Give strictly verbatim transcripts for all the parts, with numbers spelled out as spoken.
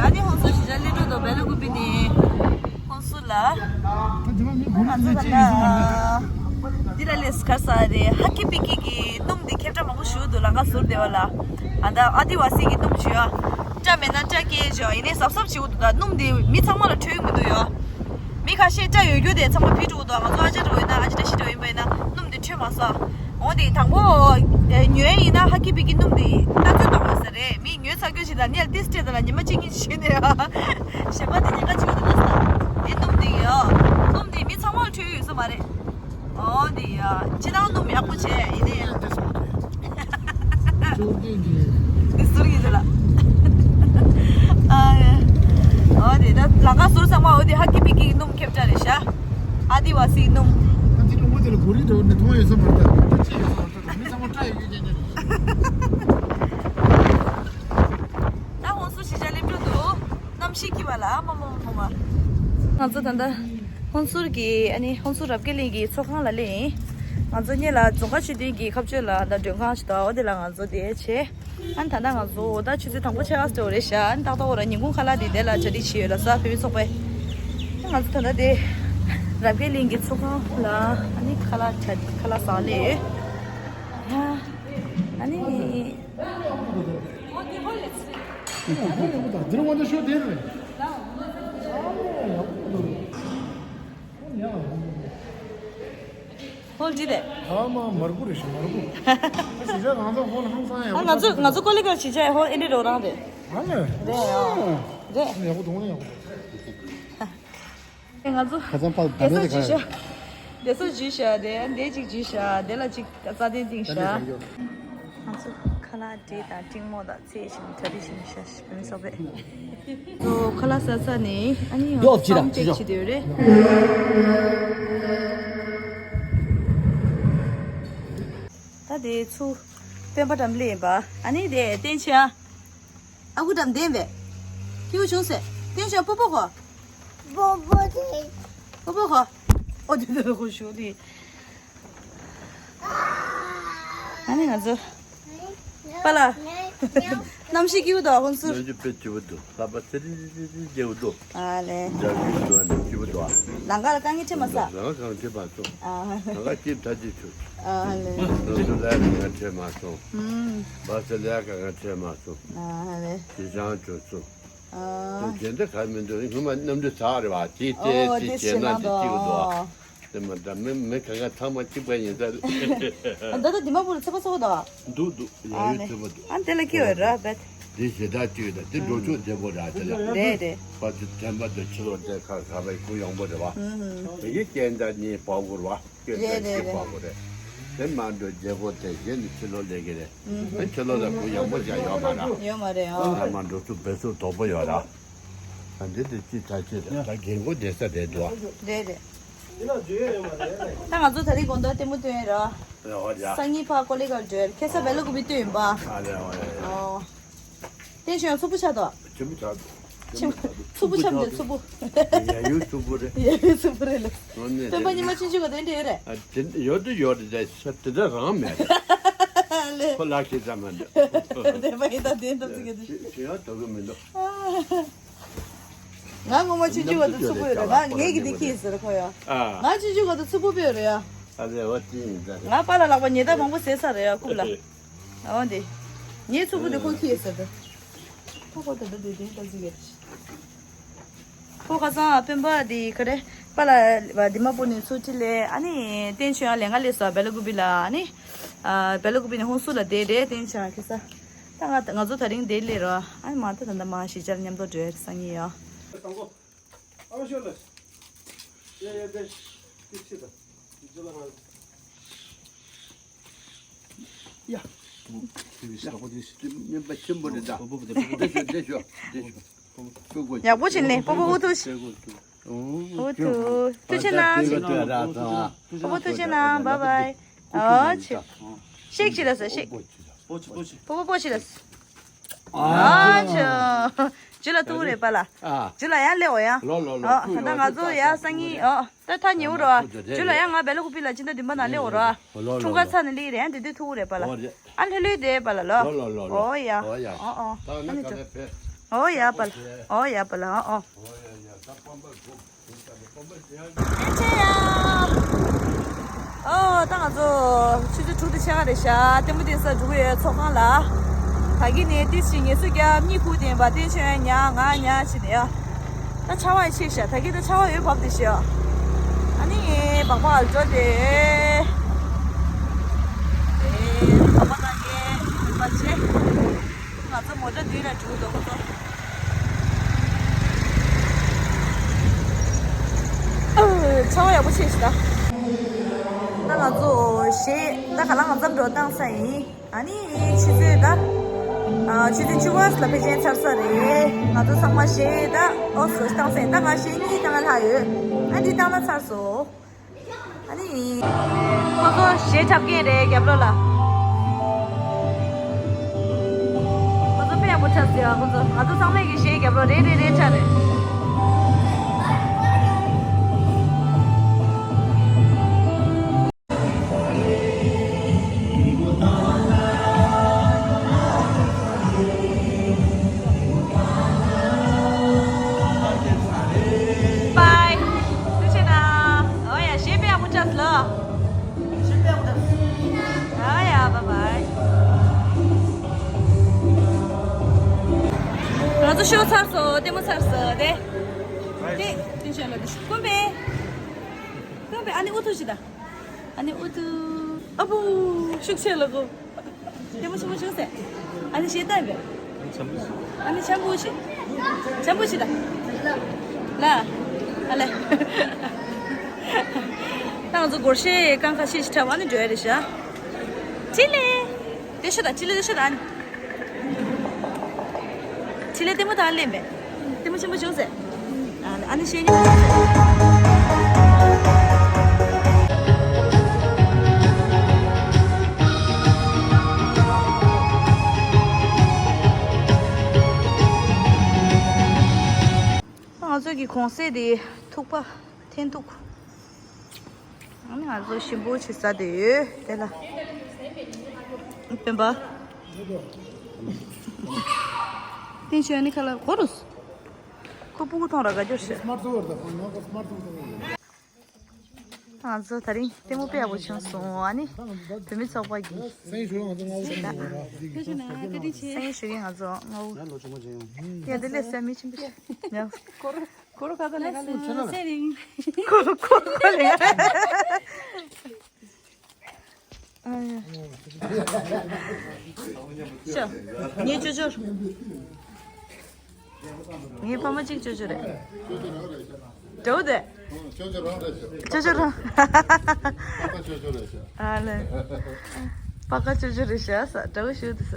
ཨ་ནི་ཧོན་སུར་གཞིས་ཆགས་སླེབས་འགྲོ་འདུག་སྦེལ་ཀོབ་ནས་ཧོན་སུར་ལ། ང་ཚོ་ད་ལྟ་འདི་ལ་སླེབས་ཁར་ས་རེད། ཧ་ཀི་པི་ཀི་གི་སྣུམ་འདི་ཁེབས་ཁྲ་མང་པོ་ཞུ་འདུག་ལམ་ཁ་ཟུར་དེ་བ་ལ། ཨ་ད་ཨ་དི་ཝ་སི་གི་སྣུམ་ཞུ་ཡ། སྐྲ་མེད་ན་སྐྲ་སྐྱེ་བཞག་ཡིན་ནའི་གཟབ་གཟབ་བྱེད་དགོས་འདུག་ད་སྣུམ་འདི་མི་ཚང་མ་ལ་འཕྲོད་ཀྱི་མི་འདུག་ཡ། མི་ཁ་ཤས་སྐྲ་ཡོད་རྒྱུ་དེ་ཚང་མ་ཕུད་འགྲོ་གི་འདུག་ང་ཚོ་ཨ་ཅག་འདྲ་བོ་ཡིན་ན་ཨ་ཅག་བཀྲ་ཤིས་འདྲ་བོ་ཡིན་པ་ཡིན་ན་སྣུམ་འདི་འཕྲོད་མ་སོང་། འོ་དེ་དང་པོ་ཉོ་ཡ་ཡིན་ན་ཧ་ཀི་པི་ཀི་སྣུམ་འདི་ལྟ་ཚོད་དང་པོ་ས་རེད། མི་ཉོས་ཚར་རྒྱུ་ཞིག་དང་ནི་ལ་ཏིས་སྤྲད་དང་ལ་ཉི་མ་གཅིག་གཉིས་ཤིག་ཞུས་ནས་ཡ། གཞན་པ་དེ་ཉེན་ཁ་ཆེ་བ་དེ་ལ་ས་དེ་སྣུམ་འདི་ཡ། སྣུམ་འདི་མི་ཚང་མ་ལ་འཕྲོད་ཡོད་ས་མ་རེད། འོ་འདི་ཡ། སྤྱི་བཏང་སྣུམ་ཡག་པོ་བྱས་ཡིན་ནའི་ཡ། འདི་ཟུར་གྱི་དེ་ལ། ཨ་ཡ། འོ་དེ་ད་ལམ་ཁ་ཟུར་ཚང་མ་འོ་དེ་ཧ་ཀི་པི་ཀི་སྣུམ་ཁེབས་ཁྲ་རེད་ཤག་ཨ་དི་ཝ་སི་སྣུམ། ཨ་ཙི་ཀློང་པོ་དེ་ལ་གོ་རིན་འདྲ་བོ་ནི་མཐོང་ཡོད་ས་མ་རེད། ད་ཅི་ཡོད་ས་མ་རེད། མི་ཚང་མ་སྐྲ་ཡོད་རྒྱུ་རྐྱེན་རྐྱེན་རེད། ད་ཧོན་སུར་གཞིས་ཆགས་སླེབས་འགྲོ་འདུག་གནམ་གཤིས་སྐྱིད་པ་ལ་མ་མ་མ་མ། ང་ཚོ་ད་ལྟ་ཧོན་སུར་གྱི་ཨ་ནི་ཧོན་སུར་རབ་རྒྱས་གླིང་གི་ཚོགས་ཁང་ལ་སླེབས་ཡིན། ང་ཚོ་སྔོན་ལ་རྫོང་དཀར་ཆོས་སྡིངས་ཀྱི་ཁ་གཅོད་ལ་ད་མགྲོན་ཁང་ཞིག་འདུག་འོ་དེ་ལ་ང་ཚོ་དེ་བྱས། ཨ་ནི་ད་ལྟ་ང་ཚོ་འོ་ད་ཆུ་ཚོད་དང་པོ་ཆགས་ཡོད་རེད་ཤག་ཨ་ནི་ཏག་ཏག་འོ་ར་ཉིན་གུང་ཁ་ལག་དེ་དེ་ལ་གྲ་སྒྲིག་བྱས་ཡོད་ལ་ས་བོད་མི་ཚོགས་པས། ཨ་ང་ཚོ་ད་ལྟ་དེ་རབ་རྒྱས་གླིང་གི་ཚོགས་ཁང་ལ་ཨ་ནི་ཁ་ལག་གྲ་ཁ་ལག་ཟ་སླེབས་ཡོད། ཡ། ཨ་ནི། འདིར་འོ་ན་ཤོ་དེ་རེད། ཧོལ་ཅི་རེད། ཨ་མ་མར་ཁུ་རེད་ཤག་མར་ཁུ། གཞིས་ཆགས་གང་ཚང་ཧོལ་ཧང་སང་ཡག་ཨ་པོ་ང་ཆགས་ཚོ་ང་ཚོ་ཀོ་ལི་གར་གཞིས་ཆགས་ཧོལ་ཨེ་འདྲ་རོ་རང་རེད། ཨ་ལས། རེད་ཨ། རེད། ཡག་པོ་འདུག་ཡག་པོ་འདུག་ང་ཚོ་ཁ་སང་ཕར་བདག་མེད་དེ་ག་ཤ། དེ་ཚོ་ཇུས་ཤ་དེ་འདྲས་ཅིག་ཇུས་ཤ་དེ་ལ་ཅིག་རྩ་དོན་ཏིང་ཤ། ང་ཚོ་ཁ་ལག་འབྲས་དང་ཀྲིང་མོ་དང་ཚལ་ཞིམ་གྲ་སྒྲིག་ཞིམ་ཤ་ཞིམ་སོགས་པས། ཚོ་ཁ་ལག་ཟ་ས་ནས་ཨ་ནི་ཡང་ཡོག་ཅི་ར་སམ་ཅི་ཅེག་ཅོ་བྱེད་དེ་རེད། ད་དེ་ཚུ་སྤེན་པ་འགྲམ་ལས་ཡིན་པ་ཨ་ནི་དེ་བསྟན་ཆེ་ཨ། ཨ་ཁུ་འགྲམ་བསྟན་པས། ཁྱེའུ་བྱུང་ཟེར། བསྟན་ཆེ་ཨ་པོ་པོ་གོ། པོ་པོ་དེ། པོ་པོ་གོ། ཨོ་དེ་དེ་ཁོ་ཞུ་དེ། ཨ་ནི་ང་ཚོ། པ་ལ། གནམ་གཤིས་སྐྱིད་པོ་འདུག་ཧོན་སུར། གནམ་གཤིས་དཔེ་སྐྱིད་པོ་འདུག་ལྷག་པ་ཚེ་རིང་རིང་རིང་སྐྱིད་པོ་འདུག་ཨ་ལེ། འཇར་གྱི་འདུག་ཨ་ནི་སྐྱིད་པོ་འདུག་ཨ། ལང་ཀ་ལ་དཀའ་ངལ་འཕྲད་མ་སོང་། ལང་ཀ་གང་འཕྲད་མ་སོང་། ཨ་ལེ། ལང་ཀ་སྐྱིད་ཐ་ཅི་ཆུ། ཨ་ལེ། ང་ཚོ་ལ་ཡང་ང་འཕྲད་མ་སོང་། ཨུམ། བ་ས་ལ་ཡ་ག་ང་འཕྲད་མ་སོང་། ཨ་ལེ། དེ་ཅང་བྱོས་སོང་། ཨ། དེ་དེ་འདྲ་ག་མི་འདུག་སྔོན་མ་གནམ་གྲུ་ཚག་རེད་བ་དེ་ཨོ་དེ་དེ་དེ་བྱས་ན་ནང་དེ་སྐྱིད་པོ་འདུག་ཨ། དེ་མ་འདྲ་མི་མི་ག་ག་ཚང་མ་གཅིག་པ་ཡིན་ས་རེད། ད་ལྟ་དེ་མ་བུ་ལ་ཚེ་པ་ཚོ་དང་། འདུག་འདུག་ཡ་ཨ་ཡོད་ནི། ཚེ་པ་འདུག་ཨ་དེ་ལ་སྐྱིད་པ་ར་བེད། དེ་ཞེ་དྲག་སྐྱིད་ཡོད་ད་དེ་འགྲོ་ཆོག་བདེ་པོ་ར་དེ་ལ། རེད་རེད། པ་དེ་དེ་མ་དེ་ཕྱི་ལོགས་དེ་ཁ་ཁ་བའི་ཁུ་ཡོང་པོ་རེད་བ། ཧུམ་ཧུམ། དེ་གི་རྐྱེན་ད་གཉིས་པ་གུར་བ། སྐད་རེད་ཆ་རེད་ཞིག་རེད། པ་གུར་རེད། དེ་མ་འགྲོ་བདེ་པོ་དེ་གཞན་ནི་ཕྱི་ལོགས་ལས་ཀྱི་རེད། ཨུ་ཧུ། ཕྱི་ལོགས་ལ་ཁུ་ཡོང་པོ་ཅག་ཡོད་མ་ར། ཡོད་མ་རེད་ཨ། ཨ་མ་འགྲོ་ཚུགས་བེད་སོ་དོག་པོ་ཡོད་ར། ཨ་འདི་དེ་ཅི་ད་ཅི་རེད་ད་རྒན་གོ་བསྡད་ས་རེད་འདུག་ཨ། རེད་རེད། ད་ང་ཚོ་ད་རེས་དགོང་དག་ལྟད་མོ་སྟོན་ར། རེད་བ་ར། སང་ཉིན་ཕ་ཀོ་ལི་གར་འགྲོ་ཁ་སང་བེ་ལ་ཀུ་པི་སྟོན་ཡིན་པ། ཨ་རེད་བ་རེད། ཨོ། ཏེན་ཞོན་ཚུགས་པོ་ཆགས་དོ། ཆེན་པོ་ཆགས་འདུག་ཆེན་པོ་ཚུགས་པོ་ཆགས་འདུག་ཚུགས་པོ། ཡ་ཡུ་ཚུགས་པོ་རེད། ཡ་ཡུ་ཚུགས་པོ་རེད་ལ། དངོས་གནས་སྟོན་པ་རེད། ཉི་མ་ཆུང་ཆུང་ག་དེ་འདྲ་ཡོད་རེད། ཨ་དེ་ཡོད་དུ་ཡོད་རེད་ད་ས་དེ་འདྲ་རང་མེད་རེད། ལེ། ཁོ་ལག་ཤེས་ཙམ་མ་འདུག་སྟོན་པ་ཡིན་ད་དེ་འདྲ་ཚིག་གི་དེ། ཞེ་ཡང་དོ་གི་མི་འདུག་ང་ངོ་མ་ཆུང་ཆུང་ག་དུ་ཚུགས་པོ་ཡོད་རེད་ང་ངེད་ཀྱི་དེ་ཁྱི་ཟེར་ཁོ་ཡ། ཨ། ང་ཆུང་ཆུང་ག་དུ་ཚུགས་པོ་ཡོད་རེད་ཡ། ཨ་རེད་བ་དེ་ཡིན་ད། ང་པཱ་ལགས་ལག་པ་ཉེས་དག་མང་པོ་བཟས་ས་རེད་ཡ་རྐུབ་ལ། འོ་འདི། ངའི་ཚུགས་པོ་འདི་ཁོ་ཁྱི་ཡིན་ཟེར་ཏེ། ཁོ་ཁོ་ད་ལྟ་འདི་འདི་ལྟ་ཟིག་གེ། ཁོ་ཁ་སང་སྤེན་པ་འདི་ག་རེ། པཱ་ལགས་འདི་མ་པོ་ནས་ཚུར་ཁྲིད་ལས་ཨ་ནི་ཏེན་ཞོན་ཡང་ལས་ང་ལས་སོ་བེ་ལ་ཀུ་པི་ལ་ཨ་ནི། བེ་ལ་ཀུ་པི་ནས་ཧོན་སུར་ལ་བསྡད་རེད་ཏེན་ཞོན་ཁ་སང་། ད་ང་ང་ཚོ་ད་རིང་བསྡད་ལས་རོ་ཨ་ནི་མ་ད་ད་ད་མ་གཞིས་ཆགས་མཉམ་དུ་འགྲོ་ཡ་སང་ཉིན་ཡོ། ཨ་མ་ཤོད་ལ། ཡ་ཡ་དེ་དེ་ཆི་ད། ཇོ་ལ་ང་། ཡ། དེ་བི་ཤ་ཁོ་དེ་ཤ། དེ་མེན་པ་ཆེན་པོ་རེད་ད། པོ་པོ་དེ་པོ་པོ་དེ་ཤོད་དེ་ཤོད་དེ་ཤོད། ཤོད་དགོས། ཡག་པོ་བྱིན་ལེ་པོ་པོ་འུ་ཐུག་ཤོད་དགོས། འུ་ཐུག་ཐུགས་རྗེ་གནང་། པོ་པོ་ཐུགས་རྗེ་གནང་བ་བའི། ཨོ་ཆེ། ཤེག་ཅི་ལ་ཟེར་ཤེག་པོ་ཆི་པོ་ཆི། པོ་པོ་པོ་ཆི་ལ་ཟེར། ཨ་ཆོ། ཇུ་ལ་ཐུག་རེད་པ་ལ། ཇུ་ལ་ཡང་སླེབས་འོ་ཡ། ལོ་ལོ་ལོ། ཨོ་ད་ང་ཚོ་ཡ་སང་ཉིན་ཨོ་ད་ཐ་ཉེ་བོ་རོ། ཇུ་ལ་ཡང་ང་བེ་ལ་ཀུ་པི་ལ་ཅི་འདྲ་འདི་མ་ན་སླེབས་འོ་རོ། འཁྲུངས་སྐར་ཚར་ནས་སླེབས་རེད་ཡང་འདི་དུས་ཐུག་རེད་པ་ལ། ཨ་ལྷོད་ལྷོད་དེ་པ་ལ་ལོ། ལོ་ལོ་ལོ། ཨོ་ཡ། ཨོ་ཡ། ཨོ་ཨོ་ད་ནི་ད་ཁ་ནས་ཕེབས། ཨོ་ཡ་པ་ལ། ཨོ་ཡ་པ་ལ། ཨོ། ཨོ། ཨོ་ད་ང་ཚོ་ཆུ་ཚོད་དྲུག་དང་ཕྱེད་ཀ་རེད་ཤག་ལྟད་མོ་བལྟས་ས་འགྲོ་གི་ཡོད། ཚོགས་ཁང་ལ། ད་གིན་ནས་ཏིས་ཤི་ངལ་གསོ་རྒྱབ། གཉིད་ཁུག་བསྡད་པ། བསྟན་ཆོས་ཡང་ཉལ། ང་ཉལ་བྱས་ནས་ཡ། ད་ཆར་པ་ཡང་ཆེ་ཤག་ད་གིན་ད་ཆར་པ་ཡོད་བབས་བསྡད་ཤག་ཨ་ནི་སྦག་སྦག་ལ་འགྲོ་དེ། ཨེ། སྦག་སྦག་གནང་མཁན་ཡོད་པ་བྱས། ང་ཚོ་མོ་ཊ་མདུན་ལ་འགྲོ་འདུག་ཁོ་ཚོ། ཨ། ཆར་པ་ཡག་པོ་ཆེ་ཤག་ད་ང་ཚོ་གཞས་ད་ག་ལ་ང་མཚམས་འགྲོ་བཏང་ས་ཡིན། ཨ་ནི་ཆུ་ཚོད་ད། ཨ། ཆུ་ཚོད་བཅུ་པ་ལ་ཕལ་ཆེར་ཚར་ས་རེད། ང་ཚོ་ཚང་མ་གཞས་ད། ཨོ་སོ། བཏང་ས་ཡིན། ད་ང་གཞས་གཉིས་བཏང་ལྷག་ཡོད། ཨ་འདི་བཏང་ན་ཚར་སོང་། ཨ་ནི། ཁོ་ཚོ་གཞས་འཁྲབ་མཁན་རེད་རྒྱབ་ལོགས་ལ། ཁོ་ཚོ་དཔེ་ཡག་པོ་འཁྲབ་ཟེར་བ། ཁོ་ཚོ་ང་ཚོ་ཚང་མས་ཀྱི་གཞས་རྒྱབ་ལོགས་རེད་རེད་རེད་འཁྲབ་རེད། Bye. ཐུགས་རྗེ་གནང་། ཨོ་ཡ། གཞས་དཔེ་ཡག་པོ་འཁྲབ་ལ། གཞས་དཔེ་ཡག་པོ་འཁྲབ། ཨོ་ཡ། Bye bye. ང་ཚོ་ཤོ་ཚར་སོང་། ལྟད་མོ་ཚར་སོང་། དེ། དེ། དེ་ཤོ་ལ་དེ་ཤོ། ཀུན་དཔལ། ཀུན་དཔལ། ཨ་ནི་ཨུ་ཐུག་ཞིག་ད། ཨ་ནི་ཨུ་ཐུག་ཨ་བུ། ཤུགས་ཆེ་ལ་གོ། ལྟད་མོ་ཆེན་པོ་བྱུང་ཟེར། ཨ་ནི་གཞས་བཏང་བས། ཨ་ནི་འཆམ་པོ་ཞིག་འཆམ་པོ་ཞིག་ད། ལ། ཨ་ལེ། ད་ང་ཚོ་སྒོར་གཞས་རྐང་ཁ་ཤས་ཤིག་འཁྲབ། ཨ་ནི་འགྲོ་ཡ་རེད་ཤག་ཕྲིན་ལས། དེ་ཤོ་ད། ཕྲིན་ལས་དེ་ཤོ་ད། ཨ་ནི། ཕྲིན་ལས་ལྟད་མོ་དང་ལེན་པས། ལྟད་མོ་ཆེན་པོ་བྱུང་ཟེར། ཨ་ནི་ཨ་ནི་བཤད་ཉོ་བྱུང་ཟེར། ང་ཚོ་གི་གོང་ཚད་དེ་ཐུག་པ། འཐེན་ཐུག་ཨ་ནི་ང་ཚོ་ཞིམ་པོ་ཅིག་ཟ་བསྡད་ཡོད། དེ་ལ་སྤེན་པ། བསྟན་ཆོས་ཨ་ནི་ཁ་ལག་གོ་རུ། ཁོ་སྤུ་གུ་མཐོང་ར་དགའ་སྐྱོ་ཤི། ང་ཚོ་དེ་རིང་ལྟད་མོ་དཔེ་ཡག་པོ་བྱུང་སོང་། ཨ་ནི་བུད་མེད་ཚོགས་པ་གི། སང་ཉིན་ཞུ་ཡ་ང་ཚོ་ལྔ་པོ། སང་ཉིན་ཞུ་ཡ་ང་ཚོ་ལྔ་པོ། ཡ་དེ་ལས་སེམས་མི་ཆེན་པོ་ཞིག་ཡ། ཁོ་རུ། ཁོ་རུ་ཁ་ཚ་ལ་ཁ་ལ་ཚེ་རིང་། ཁོ་རུ་ཁོ་རུ་ཁ་ལ། ཨ་ཡ། ཤ། ངའི་ཅོ་ཅོ། ངའི་ཕ་མ་གཅིག་ཅོ་ཅོ་རེད། འདྲ་བོ་དེ། ཅོ་ཅོ་རང་རེད་ཤག་ཅོ་ཅོ་རང་། པ་ཀ་ཅོ་ཅོ་རེད་ཤག་ཨ་ལེ། པ་ཀ་ཅོ་ཅོ་རེད་ཤག་ས་འདྲ་བོ་ཞུ་དུ་ས།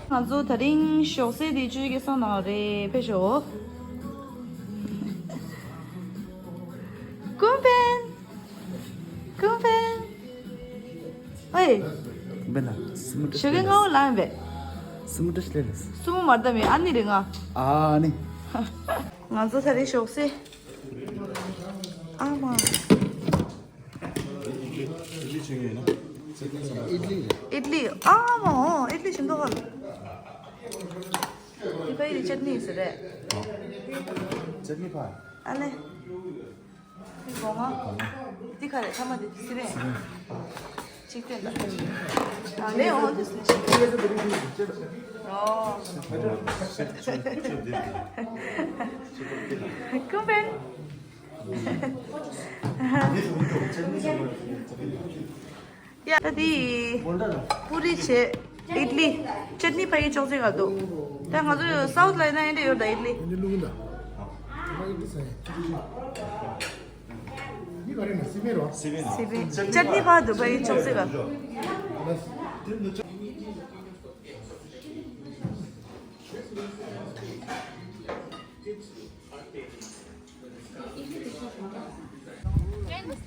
ང་ཚོ་དེ་རིང་ཞོགས་ཟས་དེ་ཆུ་ཚོད་བརྒྱད་ཙམ་ནང་རེད་ཕེབས་ཤོག་ཀུན་ཕན། ཀུན་ཕན། ཨེ། ཀུན་ཕན་ལ་སུ་མོ་ཏོ་ཞོགས་ཀས་སྔ་པོ་ལངས་པས། སུ་མོ་ཏོ་ལས་རེད། སུ་མོ་མར་ད་མེད་ཨ་ནི་རེད་ང་། ཨ་ནི། ང་ཚོ་དེ་རིང་ཞོགས་ཟས། ཨ་མ། ཨིཌ་ལི། ཨ་མ། ཨོ་ཨིཌ་ལི་ཞིམ་མདོག་ཁ་ལ། འདི་ཕ་ཡི་ཅེ་ནི་ཟེར་རེད། ཅེ་ནི་ཕ། ཨ་ལེ། འདི་སྒོ་ང་། འདི་ག་རེ་ཐ་མ་འདི་སི་པན། ཅིག་སྟོན་དང་། ཨ་ལེ་ཨོ་འདི་སི་ལེ་ཤི། ཨོ། ཀུན་ཕན། ཡ། ད་དེ་པུ་རི་བྱས། ཨིཌ་ལི། ཅེ་ནི་ཕ་གི་ཅོག་ཙེ་ག་འདུག་ད་ང་ཚོ་སའུ་ཐི་ལ་ཡིན་ན་ཨེ་འདྲ་ཡོད་ད་ཨིཌ་ལི། སི་པན། ཅེ་ནི་ཕ་འདུག་ཕ་གི་ཅོག་ཙེ་ག་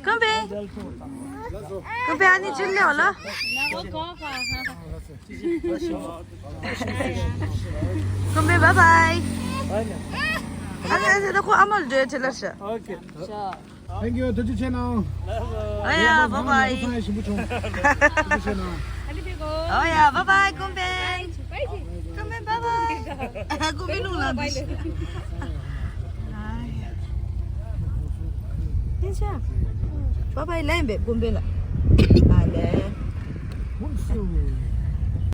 ཀུན་ཕན། ཀུན་ཕན་ཨ་ནི་ཅི་ལེ་བ་ལ། ཀུན་ཕན་bye bye། ཨ་ནི་ཨ་ནི་ཁོ་ཨ་མ་ལ་འདྲེ་ཁྲེ་ལར་ཤ། Thank you. ཐུགས་རྗེ་ཆེ་གནང་། ཨ་ཡ་bye bye། ཞིམ་པོ་བྱུང་། ཐུགས་རྗེ་ཆེ་གནང་། Oh yeah, bye bye, Kumbe. Kumbe, bye bye. Kumbe, long la. Bye bye. Bye bye, lembe, Kumbe la. Ale.